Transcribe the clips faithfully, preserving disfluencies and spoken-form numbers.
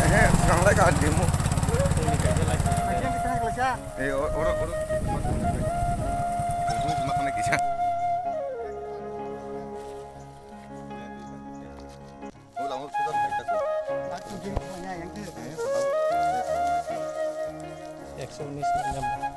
Ehe, swkanglai ka demo. Eh, oro, oro. Ekso unis ni number.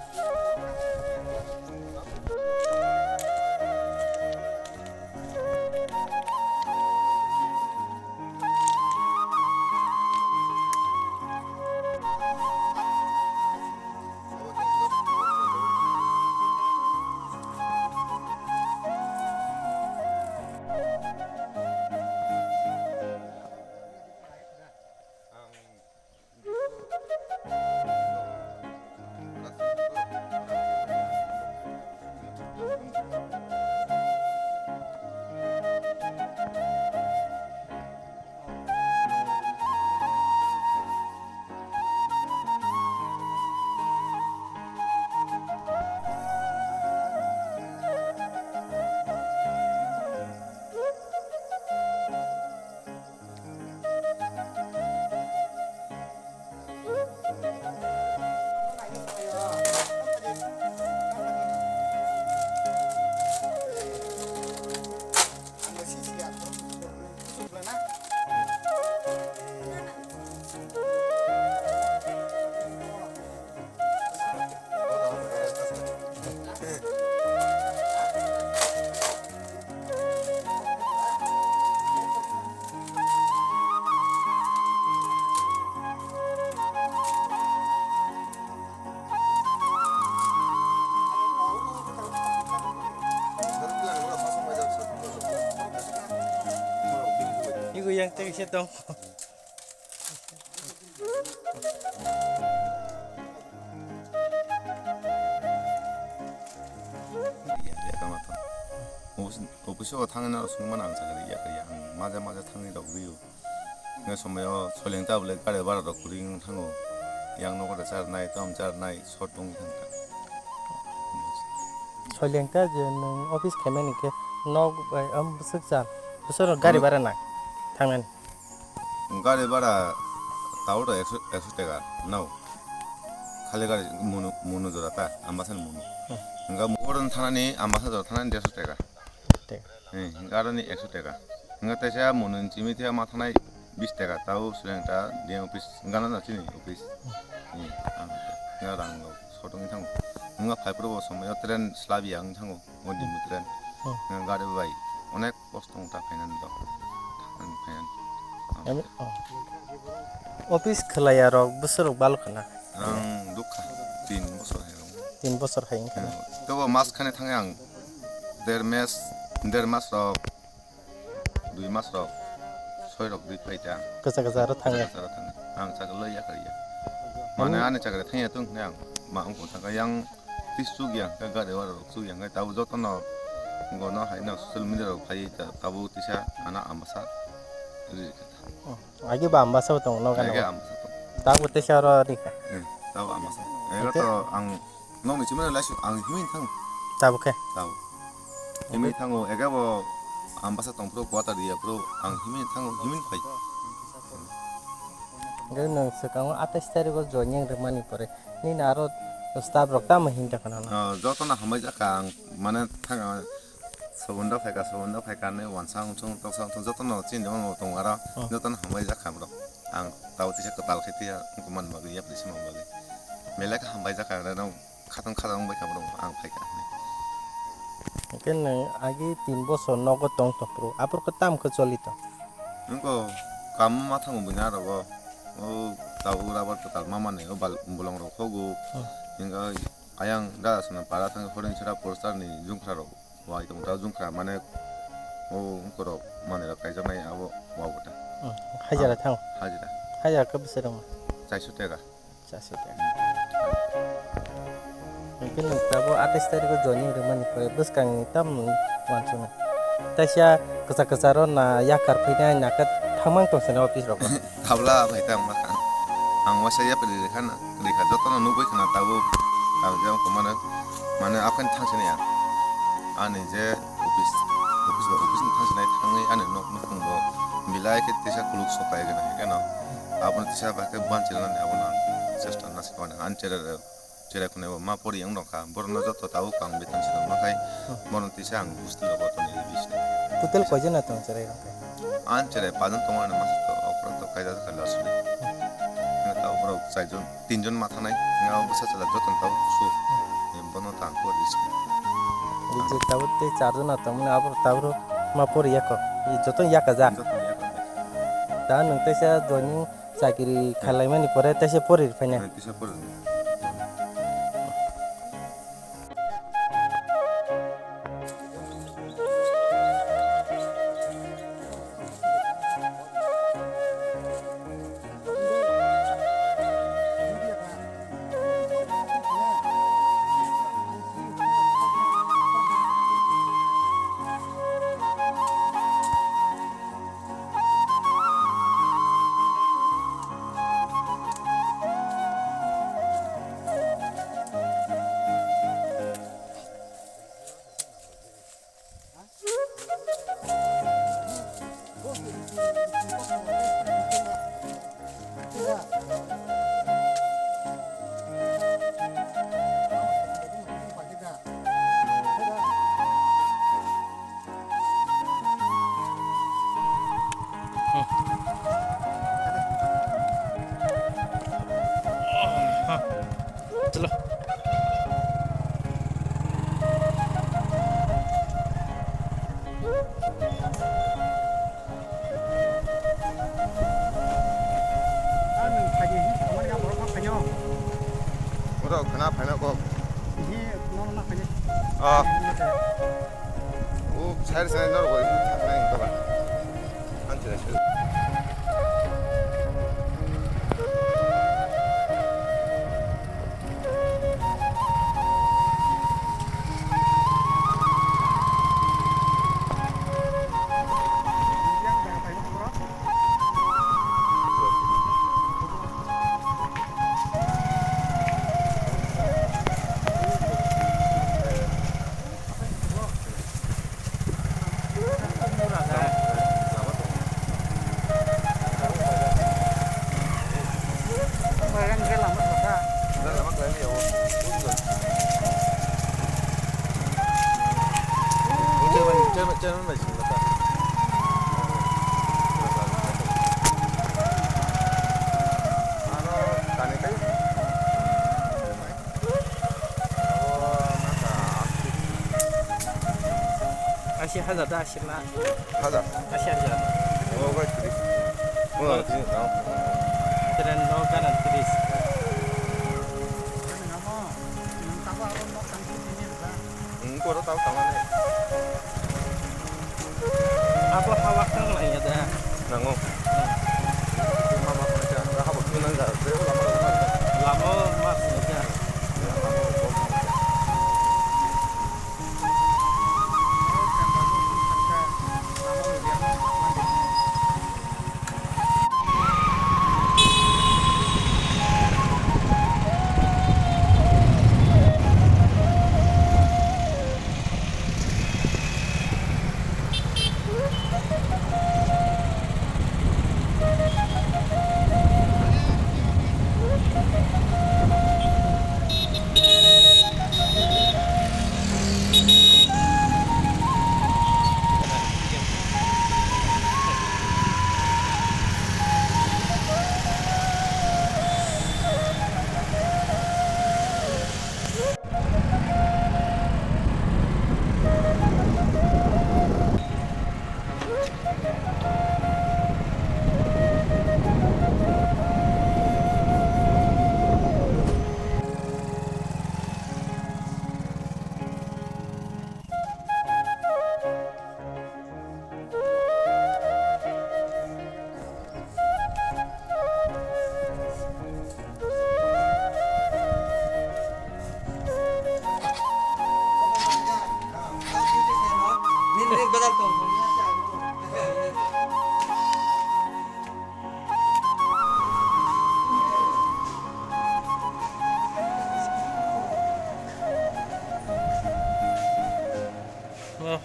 Igo yang tei se tong. Office o thangna sungmana ang chakri ya ya ang maja maja thangni rok rio. Nge somoyo soleng ta bole gari bara rok kuri thango. Yang nogo da char nai tom char nai. Sot wngwi thang kha. Soileng ta je nwng office khaimani khe nok bai am bwswk chal. Bwswk rok gari bara nang thangnani. Gari bara tao da ekso, ekso taka nao. Khali gari munu, munu jora ta, Ambasani munu. Hmm. Hwnga Mukurun thanani Ambasa jora thanani derso taka. Taka. Hmm, hwnga aroni ekso taka. Hwnga teisa munu ni chimi thia ma thanai bis taka, tao soileng ta D M office gana na chini office. Hmm, ang hwnga rang rok sotongwi thango. Hwnga phai phuru bo somoyo train slabi ang thango, o dimi train. Hmm. Hwnga gari bai onek kosto wng ta phainani rok. Ang phainani. Ami, oh. Office khwlaiya rok bwswk rok balo khna? Ang dukha tin bosor hai rok. Tin bosor hai wngkha na? Hmm. Tebo mas khani thangwi ang der mes, der mas rok. Dui mas rok, soi rok dui pai ta. Kwchak kwchak aro thangya. Kwchak kwchak aro thangya. Ang chakla ya kariya. Mane ani chakla thangya tung ne ang ma ang kung thangka yang tis chuk yang ka gari wara rok chuk yang ka tabo joto no gono hai no social media rok phai ta tabo tisa ana Ambasa ri ka ta. Oh, agi ba Ambasa tong no gana. Agi Ambasa tong. Tabo tisa ro ri ka. Hmm, tabo Ambasa. Ego to ang Nokni chimano laisuk ang himwi thang. Tabuk khe? Tabuk. Himwi thango, ega bo Ambasa tong phuru quarter ya phuru ang himwi thango, himwi phai. Hwnkhe nwng swkango atais tarikgo joining rwmani pore nini aro staff rok tamo hinwi tongkha nono? Ah, jotono hambai jakha ang mane thang, Sobondo phaikha, sobondo phaikha hinwi wansa wngsung toksa wngsung jotono chini tongo tongo aro. Oh. Jotono hambai jakha borok. Ang tabo tisa kwtal khe tiya wngkha man bagwi yapri sima bagwi. Belai khe hambai jakha reno khatang khatang wngbai kha borok ang phaikha hinwi. Hwnkhe nwng agi tin bosor nogo tong tong phuru aphuru khe tamo khe choli tong? Wngkha kamo ma thango buini aro bo. O tabuk rubber kwtal ma mani o bal-, bolong rok hogo. Oh. Hwnkhe ayang da aswkno para thangwi horing sera poster ni jungkha rok. Wai tong ta jungkha mane o wngkorok manwi rok kaijaknai abo wabo ta. Hmm, hajira thango. Hajira. Hajira khe bwsai rwma? Chaisu teka. Chaisu teka. Hwnkhe nwng tabuk atais tarikgo joining rwmani pore bwskangni tamo nwng uansuknai? Taisa kwchak kwcharo na yakar phinai nakhe thangmang tongsinai office rogo. Tabla bai ta wngma kha. Ang waisa yapri rikha na, rikha jotono nugwi khna tabuk. Ang je wngkha mane, mane aphani thangsinai ang. Ani je office, office ba office ni thangsinai thangwi ani nok nukhung bo Belai khe tisa kuluk sokai gana khe no. Abono tisa ba khe ban chela nani abono chesta na sikmani han chere re. Chere khune bo ma pori yang dong kha. Borno joto tabuk ang beton sidong ma khai. Borno tisa ang busti logo to ni bis. Total koi jona tong chere rok? An chere pajan tong ani mas to okra to kaida to kala suri. Tabuk borok chaijon. Tinjon ma thanai, nga o bwsa chwla jotono tabuk kusu. Bono ta ang pori risi. Ei je tabuk tei charjon na tongmani abo tabuk ma pori yako. Ei joto yaka jak. Jotono yaka. Ta nwng teisa joining chakiri khalaimani pore teisa pori rwphainai. Teisa pori. Chalo. Oro khana phaina kok. Ah. O side side nor goi thangna hinta ba. Anche. Asi hajar da, asi la. Hajar? Asi hajar. Oh, bai tris. Oh, tris, oh. Train no gana tris. Hmm, koro tau tangmani. Abo hawa kang nang ya da. Nango. Hmm. Mama kaya, dah habo kini nang ya, dah lama lama. Lama mas ya. Ya, lama mas.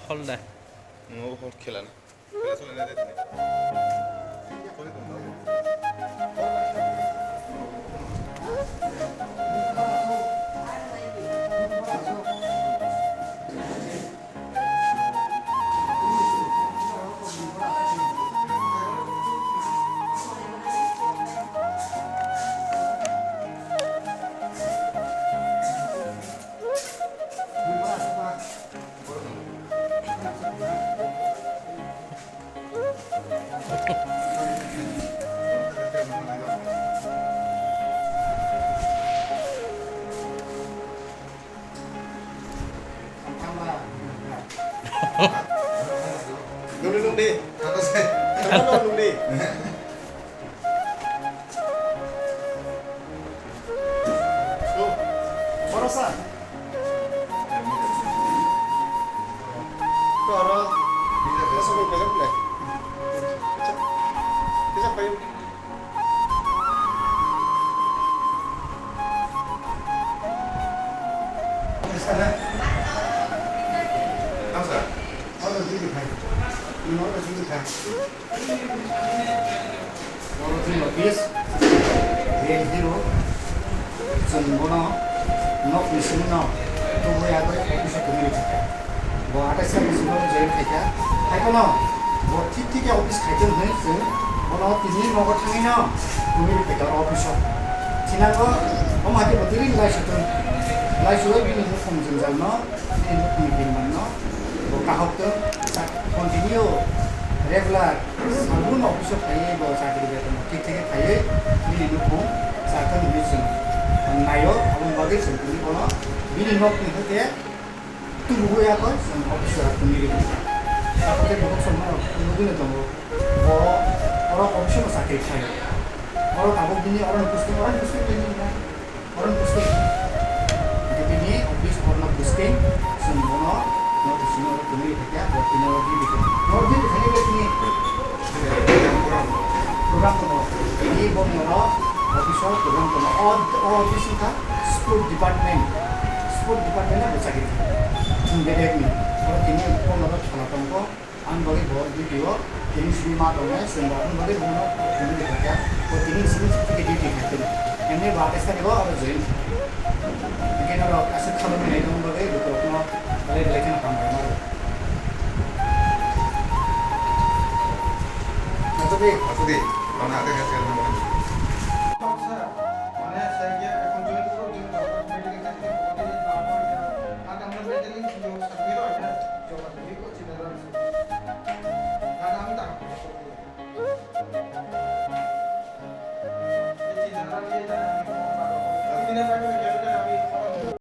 Hol da. Hol khela na. Ni, kata se. Kata no nung ni. Boro sa. To aro. Bisa, bisa, bisa, bisa. Bisa, bisa. Oro twi office, range zero, chwng bono nok ni simi no tubui agoi office o tongwi rwkha. Bo atai sa bwswk no join khaikha. Haiphano bo thik thik khe office khaitwng hwnwi chwng bono tini nogo thangwi no tongwi rwkha office o. Thinango omo hai khe bo twi laisutwng. Laisugwi bini nukhung jwngjal no, bini nukhungni bini man no bo kahok tong, continue regular sabun office o phaiwi bo chakri beton thik thik khe khaiwi bini nukhung chakhe hwnwi chwng naio, aboni bagwi chwng tini bono bini nokni hwnkhe tubugwi yakho chwng office o tongwi rwkha. Takhuk khe bokhok songno nugwino tongo, bo oro office o chakri khlaio. Oro tabuk bini oro posting, oro posting bini na. Oro posting. Hingke bini office oro posting, chwng bono notice no twnwi rwkha, bo tini oro di rwkha. Oro di rwkha ni tini program tongo. Tini bo ni oro office o program tongo. O, o office wngkha sport department. Sport department o bo chakri kha. Chwng bedek ni. Oro tini bo ni oro thola tongo. Ang bagwi bo duty o tini simi ma tongnai, chwng bo ang bagwi bono phone rwkha khe, bo tini simi thik thik khe duty khai phino. Emni bo atais tarikh o abo join khai. Hingke norok aswk khamani nai tongma bagwi lukurokno belai belai kheno hambai ma rwo. Aswk di, aswk di, bono atais tarikh o.